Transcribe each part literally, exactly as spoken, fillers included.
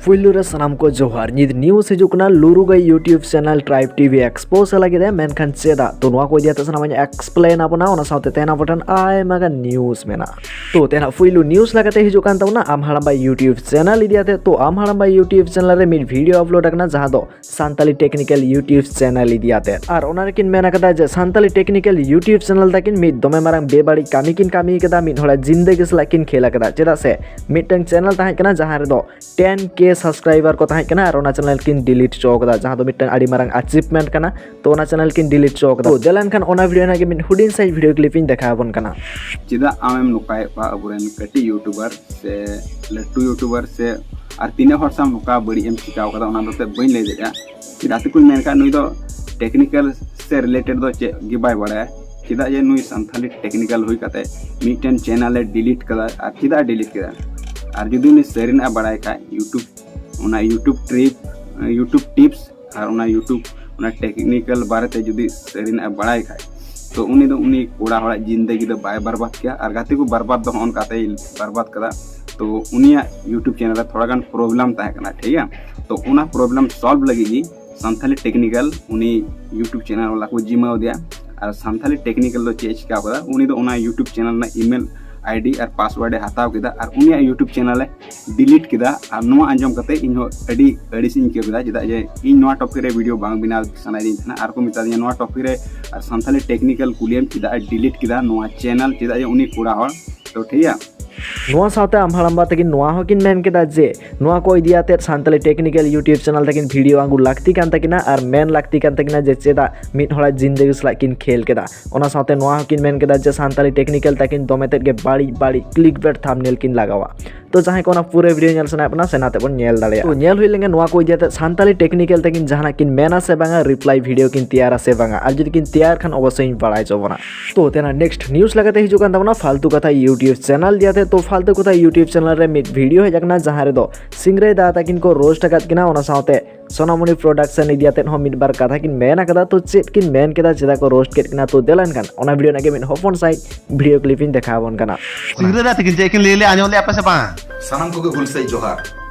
ᱯᱩᱭᱞᱩ ᱨᱮ ᱥᱟᱱᱟᱢ ᱠᱚ ᱡᱚᱦᱟᱨ᱾ ᱱᱤᱛ news ᱦᱤᱡᱩᱜ ᱠᱟᱱᱟ ᱞᱩᱨᱩᱜᱟᱹᱭ YouTube channel Tribe TV expose ᱞᱟᱹᱜᱤᱫ ᱮ, ᱢᱮᱱᱠᱷᱟᱱ ᱪᱮᱫᱟᱜ? ᱛᱚ ᱱᱚᱣᱟ ᱠᱚ ᱤᱫᱤ ᱠᱟᱛᱮ ᱥᱟᱱᱟᱢᱟᱜ ᱤᱧ explain ᱟᱵᱚᱱᱟ, ᱚᱱᱟ ᱥᱟᱶᱛᱮ ᱛᱮᱦᱮᱧ ᱟᱵᱚ ᱴᱷᱮᱱ ᱟᱭᱢᱟ ᱜᱟᱱ news ᱢᱮᱱᱟᱜᱼᱟ᱾ ᱛᱚ ᱛᱮᱦᱮᱧᱟᱜ ᱯᱩᱭᱞᱩ news ᱞᱮᱠᱟᱛᱮ ᱦᱤᱡᱩᱜ ᱠᱟᱱ ᱛᱟᱵᱚᱱᱟ ᱟᱢ ᱦᱟᱲᱟᱢᱵᱟ YouTube channel ᱤᱫᱤ ᱠᱟᱛᱮ᱾ ᱛᱚ ᱟᱢ ᱦᱟᱲᱟᱢᱵᱟ YouTube channel ᱨᱮ ᱢᱤᱫ video upload ᱟᱠᱟᱱᱟ, ᱡᱟᱦᱟᱸ ᱫᱚ ᱥᱟᱱᱛᱟᱞᱤ technical YouTube channel ᱤᱫᱤ ᱠᱟᱛᱮ᱾ ᱟᱨ ᱚᱱᱟ ᱨᱮᱠᱤᱱ ᱢᱮᱱ ᱟᱠᱟᱫᱟ ᱡᱮ ᱥᱟᱱᱛᱟᱞᱤ technical YouTube channel ᱛᱟᱹᱠᱤᱱ ᱢᱤᱫ ᱫᱚᱢᱮ ᱢᱟᱨᱟᱝ ᱵᱮᱵᱟᱹᱲᱤᱡ ᱠᱟᱹᱢᱤ ᱠᱤᱱ ᱠᱟᱹᱢᱤ ᱠᱟᱫᱟ, ᱢᱤᱫ ᱦᱚᱲᱟᱜ ᱡᱤᱱᱫᱮᱜᱤ ᱥᱟᱞᱟᱜ ᱠᱤᱱ ᱠᱷᱮᱞ ᱟᱠᱟᱫᱟ᱾ ᱪᱮᱫᱟᱜ ᱥᱮ ᱢᱤᱫᱴᱟᱝ channel ᱛᱟᱦᱮᱸ ᱠᱟᱱᱟ ᱡᱟᱦᱟᱸ ᱨᱮᱫᱚ ten K subscriber ᱠᱚ ᱛᱟᱦᱮᱸ ᱠᱟᱱᱟ, ᱟᱨ ᱚᱱᱟ channel ᱠᱤᱱ delete ᱦᱚᱪᱚ ᱠᱟᱫᱟ, ᱡᱟᱦᱟᱸ ᱫᱚ ᱢᱤᱫᱴᱟᱝ ᱟᱹᱰᱤ ᱢᱟᱨᱟᱝ achievement ᱠᱟᱱᱟ᱾ ᱛᱚ ᱚᱱᱟ channel ᱠᱤᱱ delete ᱦᱚᱪᱚ ᱠᱟᱫᱟ᱾ ᱛᱚ ᱫᱮᱞᱟ ᱮᱱᱠᱷᱟᱱ ᱚᱱᱟ video ᱨᱮᱱᱟᱜ ᱜᱮ ᱢᱤᱫ ᱦᱩᱰᱤᱧ ᱥᱟᱺᱦᱤᱡ video clip ᱤᱧ ᱫᱮᱠᱷᱟᱣ ᱟᱵᱚᱱ ᱠᱟᱱᱟ᱾ ᱪᱮᱫᱟᱜ ᱟᱢᱮᱢ ᱱᱚᱝᱠᱟᱭᱮᱫ ᱠᱚᱣᱟ ᱟᱵᱚᱨᱮᱱ ᱠᱟᱹᱴᱤᱡ YouTuber ᱥᱮ ᱞᱟᱹᱴᱩ YouTuber ᱥᱮ ᱟᱨ ᱛᱤᱱᱟᱹᱜ ᱦᱚᱲ ᱥᱟᱶ ᱱᱚᱝᱠᱟ ᱵᱟᱹᱲᱤᱡ ᱮᱢ ᱪᱤᱠᱟᱹᱣ ᱠᱟᱫᱟ, ᱚᱱᱟ ᱫᱚ ᱛᱮ ᱵᱟᱹᱧ ᱞᱟᱹᱭ ᱫᱟᱲᱮᱭᱟᱜᱼᱟ᱾ ᱜᱟᱛᱮ ᱠᱚᱧ ᱢᱮᱱ ᱠᱷᱟᱱ ᱱᱩᱭ ᱫᱚ technical ᱥᱮ related ᱫᱚ ᱪᱮᱫ ᱜᱮ ᱵᱟᱭ ᱵᱟᱲᱟᱭᱟ᱾ ᱪᱮᱫᱟᱜ ᱡᱮ ᱱᱩᱭ ᱥᱟᱱᱛᱷᱟᱞᱤ technical ᱦᱩᱭ ᱠᱟᱛᱮ ᱢᱤᱫᱴᱮᱱ channel ᱮ delete ᱠᱟᱫᱟ, ᱟᱨ ᱪᱮᱫᱟᱜ ᱮ delete ᱠᱮᱫᱟ? ᱟᱨ ᱡᱩᱫᱤ ᱩᱱᱤ ᱥᱟᱹᱨᱤᱱᱟᱜ ᱮ ᱵᱟᱲᱟᱭ ᱠᱷᱟᱡ YouTube, ᱚᱱᱟ YouTube trip, YouTube tips ᱟᱨ ᱚᱱᱟ YouTube, ᱚᱱᱟ technical ᱵᱟᱨᱮᱛᱮ ᱡᱩᱫᱤ ᱥᱟᱹᱨᱤᱱᱟᱜ ᱮ ᱵᱟᱲᱟᱭ ᱠᱷᱟᱡ, ᱛᱚ ᱩᱱᱤ ᱫᱚ ᱩᱱᱤ ᱠᱚᱲᱟ ᱦᱚᱲᱟᱜ ᱡᱤᱱᱫᱮᱜᱤ ᱫᱚ ᱵᱟᱭ ᱵᱟᱨᱵᱟᱫ ᱠᱮᱭᱟ᱾ ᱟᱨ ᱜᱟᱛᱮ ᱠᱚ ᱵᱟᱨᱵᱟᱫ ᱫᱚ ᱦᱚᱸᱜᱼᱚ ᱱᱚᱝᱠᱟᱛᱮᱭ ᱵᱟᱨᱵᱟᱫ ᱠᱟᱫᱟ᱾ ᱛᱚ ᱩᱱᱤᱭᱟᱜ YouTube channel ᱨᱮ ᱛᱷᱚᱲᱟ ᱜᱟᱱ problem ᱛᱟᱦᱮᱸ ᱠᱟᱱᱟ, ᱴᱷᱤᱠ ᱜᱮᱭᱟ᱾ ᱛᱚ ᱚᱱᱟ problem solve ᱞᱟᱹᱜᱤᱫ ᱜᱮ ᱥᱟᱱᱛᱷᱟᱞᱤ technical ᱩᱱᱤ YouTube channel ᱵᱟᱞᱟ ᱠᱚ ᱡᱤᱢᱟᱹᱣ ᱫᱮᱭᱟ᱾ ᱟᱨ ᱥᱟᱱᱛᱷᱟᱞᱤ technical ᱫᱚ ᱪᱮᱫ ᱮ ᱪᱤᱠᱟᱹᱣ ᱠᱟᱫᱟ, ᱩᱱᱤ ᱫᱚ ᱚᱱᱟ YouTube channel ᱨᱮᱱᱟᱜ email ID ᱟᱨ password ᱮ ᱦᱟᱛᱟᱣ ᱠᱮᱫᱟ ᱟᱨ ᱩᱱᱤᱭᱟᱜ YouTube channel ᱮ delete ᱠᱮᱫᱟ᱾ ᱟᱨ ᱱᱚᱣᱟ ᱟᱸᱡᱚᱢ ᱠᱟᱛᱮ ᱤᱧ ᱦᱚᱸ ᱟᱹᱰᱤ ᱟᱹᱲᱤᱥ ᱤᱧ ᱟᱹᱭᱠᱟᱹᱣ ᱠᱮᱫᱟ, ᱪᱮᱫᱟᱜ ᱡᱮ ᱤᱧ ᱱᱚᱣᱟ topic ᱨᱮ video ᱵᱟᱝ ᱵᱮᱱᱟᱣ ᱥᱟᱱᱟᱭᱮᱫᱤᱧ ᱛᱟᱦᱮᱱᱟ᱾ ᱟᱨ ᱠᱚ ᱢᱮᱛᱟ ᱫᱤᱧᱟ ᱱᱚᱣᱟ topic ᱨᱮ ᱟᱨ ᱥᱟᱱᱛᱷᱟᱞᱤ technical ᱠᱩᱞᱤᱭᱮᱢ ᱪᱮᱫᱟᱜ ᱮ delete ᱠᱮᱫᱟ ᱱᱚᱣᱟ channel, ᱪᱮᱫᱟᱜ ᱡᱮ ᱩᱱᱤ ᱠᱚᱲᱟ ᱦᱚᱲ, ᱛᱚ ᱴᱷᱤᱠ ᱜᱮᱭᱟ᱾ ᱱᱚᱣᱟ ᱥᱟᱶᱛᱮ ᱟᱢ ᱦᱟᱲᱟᱢᱵᱟ ᱛᱟᱹᱠᱤᱱ ᱱᱚᱣᱟ ᱦᱚᱸᱠᱤᱱ ᱢᱮᱱ ᱠᱮᱫᱟ ᱡᱮ ᱱᱚᱣᱟ ᱠᱚ ᱤᱫᱤ ᱟᱛᱮᱫ ᱥᱟᱱᱛᱟᱞᱤ technical YouTube channel ᱛᱟᱹᱠᱤᱱ video ᱟᱹᱜᱩ ᱞᱟᱹᱠᱛᱤ ᱠᱟᱱ ᱛᱟᱹᱠᱤᱱᱟ ᱟᱨ ᱢᱮᱱ ᱞᱟᱹᱠᱛᱤ ᱠᱟᱱ ᱛᱟᱹᱠᱤᱱᱟ ᱡᱮ ᱪᱮᱫᱟᱜ ᱢᱤᱫ ᱦᱚᱲᱟᱜ ᱡᱤᱱᱫᱮᱜᱤ ᱥᱟᱞᱟᱜ ᱠᱤᱱ ᱠᱷᱮᱞ ᱠᱮᱫᱟ᱾ ᱚᱱᱟ ᱥᱟᱶᱛᱮ ᱱᱚᱣᱟ ᱦᱚᱸᱠᱤᱱ ᱢᱮᱱ ᱠᱮᱫᱟ ᱡᱮ ᱥᱟᱱᱛᱟᱞᱤ technical ᱛᱟᱹᱠᱤᱱ ᱫᱚᱢᱮ ᱛᱮᱫ ᱜᱮ ᱵᱟᱹᱲᱤᱡ ᱵᱟᱹᱲᱤᱡ clickbait thumbnail ᱠᱤᱱ ᱞᱟᱜᱟᱣᱟ᱾ ᱛᱚ ᱡᱟᱦᱟᱸᱭ ᱠᱚ ᱚᱱᱟ ᱯᱩᱨᱟᱹ video ᱧᱮᱞ ᱥᱟᱱᱟᱭᱮᱫ ᱵᱚᱱᱟ, ᱥᱮᱱ ᱟᱛᱮ ᱵᱚᱱ ᱧᱮᱞ ᱫᱟᱲᱮᱭᱟᱜᱼᱟ᱾ ᱛᱚ ᱧᱮᱞ ᱦᱩᱭ ᱞᱮᱱᱜᱮ ᱱᱚᱣᱟ ᱠᱚ ᱤᱫᱤ ᱟᱛᱮᱫ ᱥᱟᱱᱛᱟᱞᱤ technical ᱛᱟᱹᱠᱤᱱ ᱡᱟᱦᱟᱱᱟᱜ ᱠᱤᱱ ᱢᱮᱱᱟ ᱥᱮ ᱵᱟᱝᱟ, reply video ᱠᱤᱱ ᱛᱮᱭᱟᱨᱟ ᱥᱮ ᱵᱟᱝᱟ, ᱟᱨ ᱡᱩᱫᱤ ᱠᱤᱱ ᱛᱮᱭᱟᱨ ᱠᱷᱟᱱ ᱚᱵᱚᱥᱥᱳᱭ ᱤᱧ ᱵᱟᱲᱟᱭ ᱦᱚᱪᱚ ᱵᱚᱱᱟ᱾ ᱛᱚ ᱛᱮᱱᱟᱜ next news ᱞᱮᱠᱟᱛᱮ ᱦᱤᱡᱩᱜ ᱠᱟᱱ ᱛᱟᱵᱚᱱᱟ ᱯᱷᱟᱞᱛᱩ ᱠᱟᱛᱷᱟ YouTube channel ᱤᱫᱤ ᱟᱛᱮᱫ᱾ ᱛᱚ ᱯᱷᱟᱞᱛᱩ ᱠᱟᱛᱷᱟ YouTube channel ᱨᱮ ᱢᱤᱫ video ᱦᱮᱡ ᱟᱠᱟᱱᱟ, ᱡᱟᱦᱟᱸ ᱨᱮᱫᱚ ᱥᱤᱝᱨᱟᱹᱭ ᱫᱟ ᱛᱟᱹᱠᱤᱱ ᱠᱚ roast ᱟᱠᱟᱫ ᱠᱤᱱᱟ, ᱚᱱᱟ ᱥᱟᱶᱛᱮ ᱥᱳᱱᱟᱢᱩᱱᱤ production ᱤᱫᱤ ᱟᱛᱮᱫ ᱦᱚᱸ ᱢᱤᱫ ᱵᱟᱨ ᱠᱟᱛᱷᱟ ᱠᱤᱱ ᱢᱮᱱ ᱟᱠᱟᱫᱟ᱾ ᱛᱚ ᱪᱮᱫ ᱠᱤᱱ ᱢᱮᱱ ᱠᱮᱫᱟ, ᱪᱮᱫᱟᱜ ᱠᱚ roast ᱠᱮᱫ ᱠᱤᱱᱟ, ᱛᱚ ᱫᱮᱞᱟ ᱮᱱᱠᱷᱟᱱ ᱚᱱᱟ video ᱨᱮᱱᱟᱜ ᱜᱮ ᱢᱤᱫ ᱦᱚᱯᱚᱱ ᱥᱟᱺᱦᱤᱡ video clip ᱤᱧ ᱫᱮᱠᱷᱟᱣ ᱟᱵᱚᱱ ᱠᱟᱱᱟ᱾ ᱥᱤᱝᱨᱟᱹᱭ ᱫᱟ ᱛᱟᱹᱠᱤᱱ ᱪᱮᱫ ᱠᱤᱱ ᱞᱟᱹᱭ ᱞᱮᱫᱼᱟ, ᱟᱸᱡᱚᱢ ᱞᱮᱫᱼᱟ ᱯᱮ ᱥᱮ ᱵᱟᱝ? ᱥᱟᱱᱟᱢ ᱠᱚᱜᱮ ᱦᱩᱞᱥᱟᱹᱭ ᱡᱚᱦᱟᱨ᱾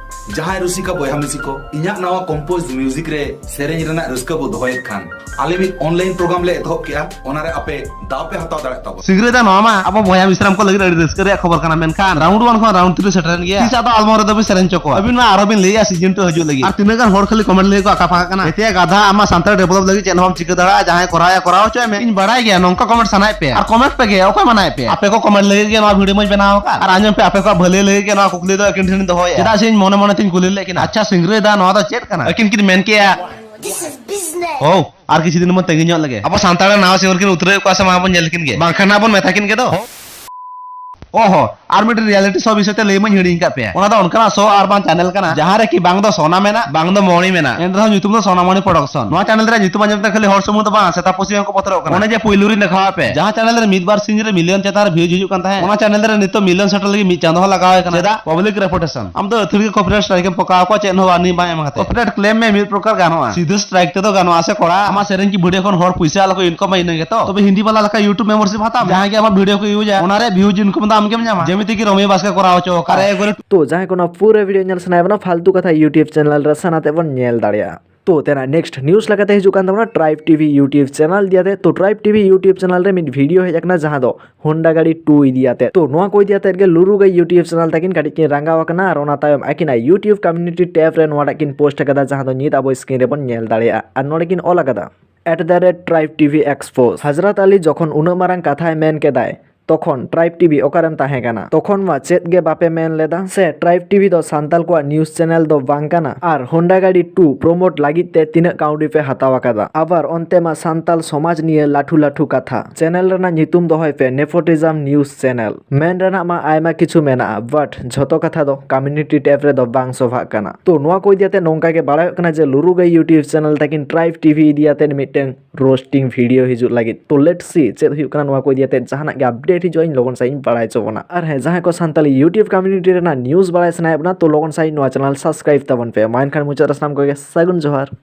ᱡᱟᱦᱟᱸᱭ ᱨᱩᱥᱤᱠᱟ ᱵᱚᱭᱦᱟ ᱢᱤᱥᱤ ᱠᱚ, ᱤᱧᱟᱹᱜ ᱱᱟᱣᱟ ᱠᱚᱢᱯᱳᱡᱽ ᱢᱤᱭᱩᱡᱤᱠ ᱨᱮ ᱥᱮᱨᱮᱧ ᱨᱮᱱᱟᱜ ᱨᱟᱹᱥᱠᱟᱹ ᱵᱚ ᱫᱚᱦᱚᱭᱮᱫ ᱠᱷᱟᱱ, ᱟᱞᱮ ᱢᱤᱫ ᱚᱱᱞᱟᱭᱤᱱ ᱯᱨᱳᱜᱨᱟᱢ ᱞᱮ ᱮᱛᱚᱦᱚᱵ ᱠᱮᱜᱼᱟ, ᱚᱱᱟ ᱨᱮ ᱟᱯᱮ ᱫᱟᱣ ᱯᱮ ᱦᱟᱛᱟᱣ ᱫᱟᱲᱮᱭᱟᱜ ᱛᱟᱵᱚᱱᱟ᱾ ᱥᱤᱝᱨᱟᱹᱭ ᱫᱟ, ᱱᱚᱣᱟ ᱢᱟ ᱟᱵᱚ ᱵᱚᱭᱦᱟ ᱢᱤᱥᱨᱟᱢ ᱠᱚ ᱞᱟᱹᱜᱤᱫ ᱟᱹᱰᱤ ᱨᱟᱹᱥᱠᱟᱹ ᱨᱮᱭᱟᱜ ᱠᱷᱚᱵᱚᱨ ᱠᱟᱱᱟ, ᱢᱮᱱᱠᱷᱟᱱ round one ᱠᱷᱚᱱ round three ᱥᱮᱴᱮᱨᱮᱱ ᱜᱮᱭᱟ᱾ ᱛᱤᱥ ᱟᱫᱚ ᱟᱞᱢᱳᱨᱟ ᱨᱮᱫᱚ ᱵᱤᱱ ᱥᱮᱨᱮᱧ ᱦᱚᱪᱚ ᱠᱚᱣᱟ? ᱟᱹᱵᱤᱱ ᱢᱟ ᱟᱨᱦᱚᱸ ᱵᱤᱱ ᱞᱟᱹᱭᱮᱜᱼᱟ season two ᱦᱤᱡᱩᱜ ᱞᱟᱹᱜᱤᱫ, ᱟᱨ ᱛᱤᱱᱟᱹᱜ ᱜᱟᱱ ᱦᱚᱲ ᱠᱷᱟᱹᱞᱤ comment ᱞᱟᱹᱜᱤᱫ ᱠᱚ ᱟᱠᱟ ᱯᱟᱠᱟ ᱠᱟᱱᱟ᱾ ᱮᱛᱮ ᱜᱟᱫᱷᱟ, ᱟᱢ ᱢᱟ ᱥᱟᱱᱛᱟᱲ develop ᱞᱟᱹᱜᱤᱫ ᱪᱮᱫ ᱦᱚᱸ ᱵᱟᱢ ᱪᱤᱠᱟᱹ ᱫᱟᱲᱮᱭᱟᱜᱼᱟ, ᱡᱟᱦᱟᱸᱭ ᱠᱚᱨᱟᱣ ᱮ ᱠᱚᱨᱟᱣ ᱦᱚᱪᱚᱭ ᱢᱮ᱾ ᱤᱧ ᱵᱟᱲᱟᱭ ᱜᱮᱭᱟ ᱱᱚᱝᱠᱟ comment ᱥᱟᱱᱟᱭᱮᱫ ᱯᱮᱭᱟ, ᱟᱨ comment ᱯᱮᱜᱮ, ᱚᱠᱚᱭ ᱢᱟᱱᱟᱭᱮᱫ ᱯᱮᱭᱟ? ᱟᱯᱮ ᱠᱚ comment ᱞᱟᱹᱜᱤᱫ ᱜᱮ ᱱᱚᱣᱟ video ᱢᱟᱧ ᱵᱮᱱᱟᱣ ᱟᱠᱟᱫ, ᱟᱨ ᱟᱸᱡᱚᱢ ᱯᱮ, ᱟᱯᱮ ᱠᱚᱣᱟᱜ ᱵᱷᱟᱹᱞᱟᱹᱭ ᱞᱟᱹᱜᱤᱫ ᱜᱮ ᱱᱚᱣᱟ ᱠᱩᱠᱞᱤ ᱫᱚ ᱟᱹᱠᱤᱱ ᱴᱷᱮᱱᱤᱧ ᱫᱚᱦᱚᱭᱮᱫᱼᱟ᱾ ᱪᱮᱫᱟᱜ ᱥᱮ ᱤᱧ ᱢᱚᱱᱮ ᱢᱚᱱᱮ ᱛᱤᱧ ᱠᱩᱞᱤ ᱞᱮᱫ ᱠᱤᱱᱟ, "ᱟᱪᱪᱷᱟ ᱥᱤᱝᱨᱟᱹᱭ ᱫᱟ, ᱱᱚᱣᱟ ᱫᱚ ᱪᱮᱫ ᱠᱟᱱᱟ?" ᱟᱹᱠᱤᱱ ᱠᱤᱱ ᱢᱮᱱ ᱠᱮᱜᱼᱟ, "ᱦᱳ, ᱟᱨ ᱠᱤᱪᱷᱩ ᱫᱤᱱ ᱵᱚᱱ ᱛᱟᱺᱜᱤ ᱧᱚᱜ ᱞᱮᱜᱮ, ᱟᱵᱚ ᱥᱟᱱᱛᱟᱲ ᱨᱮᱱ ᱱᱟᱣᱟ singer ᱠᱤᱱ ᱩᱛᱨᱟᱹᱣᱮᱫ ᱠᱚᱣᱟ ᱥᱮ ᱵᱟᱝ, ᱵᱚᱱ ᱧᱮᱞ ᱠᱤᱱ ᱜᱮ, ᱵᱟᱝᱠᱷᱟᱱ ᱦᱟᱸᱜ ᱵᱚᱱ ᱢᱮᱛᱟ ᱠᱤᱱ ᱜᱮ ᱫᱚ᱾" ᱚᱦᱚ, ᱟᱨ ᱢᱤᱫᱴᱮᱱ reality show ᱵᱤᱥᱚᱭ ᱛᱮ ᱞᱟᱹᱭ ᱢᱟᱧ ᱦᱤᱲᱤᱧ ᱟᱠᱟᱫ ᱯᱮᱭᱟ᱾ ᱚᱱᱟ ᱫᱚ ᱚᱱᱠᱟᱱᱟᱜ show ᱟᱨ ᱵᱟᱝ channel ᱠᱟᱱᱟ, ᱡᱟᱦᱟᱸ ᱨᱮ ᱠᱤ ᱵᱟᱝ ᱫᱚ ᱥᱳᱱᱟ ᱢᱮᱱᱟᱜ, ᱵᱟᱝ ᱫᱚ ᱢᱚᱬᱤ ᱢᱮᱱᱟᱜ, ᱮᱱ ᱨᱮᱦᱚᱸ ᱧᱩᱛᱩᱢ ᱫᱚ ᱥᱳᱱᱟᱢᱚᱬᱤ Production᱾ ᱱᱚᱣᱟ channel ᱨᱮᱭᱟᱜ ᱧᱩᱛᱩᱢ ᱟᱸᱡᱚᱢ ᱛᱮ ᱠᱷᱟᱹᱞᱤ ᱦᱚᱲ ᱥᱩᱢᱩᱝ ᱫᱚ ᱵᱟᱝ, ᱥᱮᱛᱟ ᱯᱩᱥᱤ ᱦᱚᱸᱠᱚ ᱵᱚᱛᱚᱨᱚᱜ ᱠᱟᱱᱟ᱾ ᱚᱱᱮ ᱡᱮ ᱯᱩᱭᱞᱩ ᱨᱤᱧ ᱫᱮᱠᱷᱟᱣᱟᱫ ᱯᱮ, ᱡᱟᱦᱟᱸ channel ᱨᱮ ᱢᱤᱫ ᱵᱟᱨ ᱥᱤᱧ ᱨᱮ million ᱪᱮᱛᱟᱱ ᱨᱮ views ᱦᱤᱡᱩᱜ ᱠᱟᱱ ᱛᱟᱦᱮᱸᱫ, ᱚᱱᱟ channel ᱨᱮ ᱱᱤᱛᱚᱜ million ᱥᱮᱴᱮᱨ ᱞᱟᱹᱜᱤᱫ ᱢᱤᱫ ᱪᱟᱸᱫᱚ ᱦᱚᱸ ᱞᱟᱜᱟᱣ ᱟᱭ ᱠᱟᱱᱟ᱾ ᱪᱮᱫᱟᱜ? Public ᱨᱮ protest᱾ ᱟᱢ ᱫᱚ ᱟᱹᱛᱷᱟᱹᱲᱤ ᱜᱮ copyright strike ᱮᱢ ᱯᱚᱠᱟᱣ ᱠᱚᱣᱟ, ᱪᱮᱫ ᱦᱚᱸ warning ᱵᱟᱝ ᱮᱢ ᱠᱟᱛᱮ᱾ Copyright claim ᱢᱮ, ᱢᱤᱫ ᱯᱨᱚᱠᱟᱨ ᱜᱟᱱᱚᱜᱼᱟ᱾ ᱥᱤᱫᱷᱟᱹ strike ᱛᱮᱫᱚ ᱜᱟᱱᱚᱜᱼᱟ ᱥᱮ ᱠᱚᱲᱟ? ᱟᱢᱟᱜ ᱥᱮᱨᱮᱧ ᱠᱤ video ᱠᱷᱚᱱ ᱦᱚᱲ ᱯᱩᱭᱥᱟᱹ ᱟᱞᱚ ᱠᱚ income ᱢᱟ, ᱤᱱᱟᱹ ᱜᱮᱛᱚ᱾ ᱛᱚᱵᱮ ᱦᱤᱱᱫᱤ ᱵᱟᱞᱟ ᱞᱮᱠᱟ YouTube membership ᱦᱟᱛᱟᱣ ᱢᱮ᱾ ᱡᱟᱦᱟᱸᱭ ᱜᱮ ᱟᱢᱟᱜ video ᱠᱚ ᱤᱭᱩᱡᱟ, ᱚᱱᱟ ᱨᱮ views income ᱫᱚ ᱟᱢ ᱜᱮᱢ ᱧᱟᱢᱟ᱾ ᱡᱮᱢᱤᱛᱤ ᱠᱤ ᱨᱚᱢᱤ ᱵᱟᱥᱠᱮ ᱠᱚᱨᱟᱣ ᱦᱚᱪᱚ ᱟᱠᱟᱫ᱾ ᱟᱨᱮ ᱮᱠᱵᱟᱨᱮ᱾ ᱛᱚ ᱡᱟᱦᱟᱸᱭ ᱠᱚ ᱱᱚᱣᱟ ᱯᱩᱨᱟᱹ video ᱧᱮᱞ ᱥᱟᱱᱟᱭᱮᱫ ᱵᱚᱱᱟ, ᱯᱷᱟᱞᱛᱩ ᱠᱟᱛᱷᱟ YouTube channel ᱨᱮ ᱥᱮᱱ ᱟᱛᱮ ᱵᱚᱱ ᱧᱮᱞ ᱫᱟᱲᱮᱭᱟᱜᱼᱟ᱾ ᱛᱚ ᱛᱮᱱᱟᱜ next news ᱞᱮᱠᱟᱛᱮ ᱦᱤᱡᱩᱜ ᱠᱟᱱ ᱛᱟᱵᱚᱱᱟ Tribe TV YouTube channel ᱤᱫᱤᱭᱟᱛᱮ᱾ ᱛᱚ Tribe TV YouTube channel ᱨᱮ ᱢᱤᱫ video ᱦᱮᱡ ᱟᱠᱟᱱᱟ, ᱡᱟᱦᱟᱸ ᱫᱚ Honda ᱜᱟᱹᱰᱤ two ᱤᱫᱤᱭᱟᱛᱮ᱾ ᱛᱚ ᱱᱚᱣᱟ ᱠᱚ ᱤᱫᱤᱭᱟᱛᱮ ᱜᱮ ᱞᱩᱨᱩ ᱜᱟᱹᱭ YouTube channel ᱛᱟᱹᱠᱤᱱ ᱠᱟᱹᱴᱤᱡ ᱠᱤᱱ ᱨᱟᱸᱜᱟᱣ ᱟᱠᱟᱱᱟ, ᱟᱨ ᱚᱱᱟ ᱛᱟᱭᱚᱢ ᱟᱹᱠᱤᱱᱟᱜ YouTube community tab ᱨᱮ ᱱᱚᱣᱟᱴᱟᱜ ᱠᱤᱱ post ᱟᱠᱟᱫᱟ, ᱡᱟᱦᱟᱸ ᱫᱚ ᱱᱤᱛ ᱟᱵᱚ screen ᱨᱮᱵᱚᱱ ᱧᱮᱞ ᱫᱟᱲᱮᱭᱟᱜᱼᱟ᱾ ᱟᱨ ᱱᱚᱰᱮ ᱠᱤᱱ ᱚᱞ ᱟᱠᱟᱫᱟ, "At the rate Tribe TV Expos, ᱦᱟᱡᱨᱟᱛ ᱟᱞᱤ ᱡᱚᱠᱷᱚᱱ ᱩᱱᱟᱹᱜ ᱢᱟᱨᱟᱝ ᱠᱟᱛᱷᱟᱭ ᱢᱮᱱ ᱠᱮᱫᱟᱭ, ᱛᱚᱠᱷᱚᱱ Tribe TV ᱚᱠᱟᱨᱮᱢ ᱛᱟᱦᱮᱸ ᱠᱟᱱᱟ? ᱛᱚᱠᱷᱚᱱ ᱢᱟ ᱪᱮᱫ ᱜᱮ ᱵᱟᱯᱮ ᱢᱮᱱ ᱞᱮᱫᱟ ᱥᱮ᱾ Tribe TV ᱫᱚ ᱥᱟᱱᱛᱟᱞ ᱠᱚᱣᱟᱜ news channel ᱫᱚ ᱵᱟᱝ ᱠᱟᱱᱟ᱾ ᱟᱨ Honda ᱜᱟᱹᱰᱤ two promote ᱞᱟᱹᱜᱤᱫ ᱛᱮ ᱛᱤᱱᱟᱹᱜ ᱠᱟᱹᱣᱰᱤ ᱯᱮ ᱦᱟᱛᱟᱣ ᱟᱠᱟᱫᱟ? ᱟᱵᱟᱨ ᱚᱱᱛᱮ ᱢᱟ ᱥᱟᱱᱛᱟᱞ ᱥᱚᱢᱟᱡᱽ ᱱᱤᱭᱮ ᱞᱟᱹᱴᱷᱩ ᱞᱟᱹᱴᱷᱩ ᱠᱟᱛᱷᱟ᱾ Channel ᱨᱮᱱᱟᱜ ᱧᱩᱛᱩᱢ ᱫᱚᱦᱚᱭ ᱯᱮ Nepotism News Channel᱾ ᱢᱮᱱ ᱨᱮᱱᱟᱜ ᱢᱟ ᱟᱭᱢᱟ ᱠᱤᱪᱷᱩ ᱢᱮᱱᱟᱜᱼᱟ, but ᱡᱷᱚᱛᱚ ᱠᱟᱛᱷᱟ ᱫᱚ community tab ᱨᱮᱫᱚ ᱵᱟᱝ ᱥᱚᱵᱷᱟᱜ ᱠᱟᱱᱟ᱾" ᱛᱚ ᱱᱚᱣᱟ ᱠᱚ ᱤᱫᱤᱭᱟᱛᱮ ᱱᱚᱝᱠᱟ ᱜᱮ ᱵᱟᱲᱟᱭᱚᱜ ᱠᱟᱱᱟ ᱡᱮ ᱞᱩᱨᱩ ᱜᱟᱹᱭ YouTube channel ᱛᱟᱹᱠᱤᱱ Tribe TV ᱤᱫᱤᱭᱟᱛᱮ ᱢᱤᱫᱴᱮᱱ roasting video ᱦᱤᱡᱩᱜ ᱞᱟᱹᱜᱤᱫ᱾ ᱛᱚ let's see ᱪᱮᱫ ᱦᱩᱭᱩᱜ ᱠᱟᱱᱟ ᱱᱚᱣᱟ ᱠᱚ ᱤᱫᱤᱭᱟᱛᱮ᱾ ᱡᱟᱦᱟᱱᱟᱜ ᱜᱮ update ᱦᱤᱡᱩᱜᱼᱟ, ᱤᱧ ᱞᱚᱜᱚᱱ ᱥᱟᱺᱦᱤᱡ ᱤᱧ ᱵᱟᱲᱟᱭ ᱦᱚᱪᱚ ᱵᱚᱱᱟ᱾ ᱟᱨ ᱦᱮᱸ, ᱡᱟᱦᱟᱸᱭ ᱠᱚ ᱥᱟᱱᱛᱟᱞᱤ YouTube community ᱨᱮᱱᱟᱜ news ᱵᱟᱲᱟᱭ ᱥᱟᱱᱟᱭᱮᱫ ᱵᱚᱱᱟ, ᱛᱚ ᱞᱚᱜᱚᱱ ᱥᱟᱺᱦᱤᱡ ᱱᱚᱣᱟ channel subscribe ᱛᱟᱵᱚᱱ ᱯᱮ᱾ ᱢᱟ ᱮᱱᱠᱷᱟᱱ ᱢᱩᱪᱟᱹᱫ ᱨᱮ ᱥᱟᱱᱟᱢ ᱠᱚᱜᱮ ᱥᱟᱹᱜᱩᱱ ᱡᱚᱦᱟᱨ᱾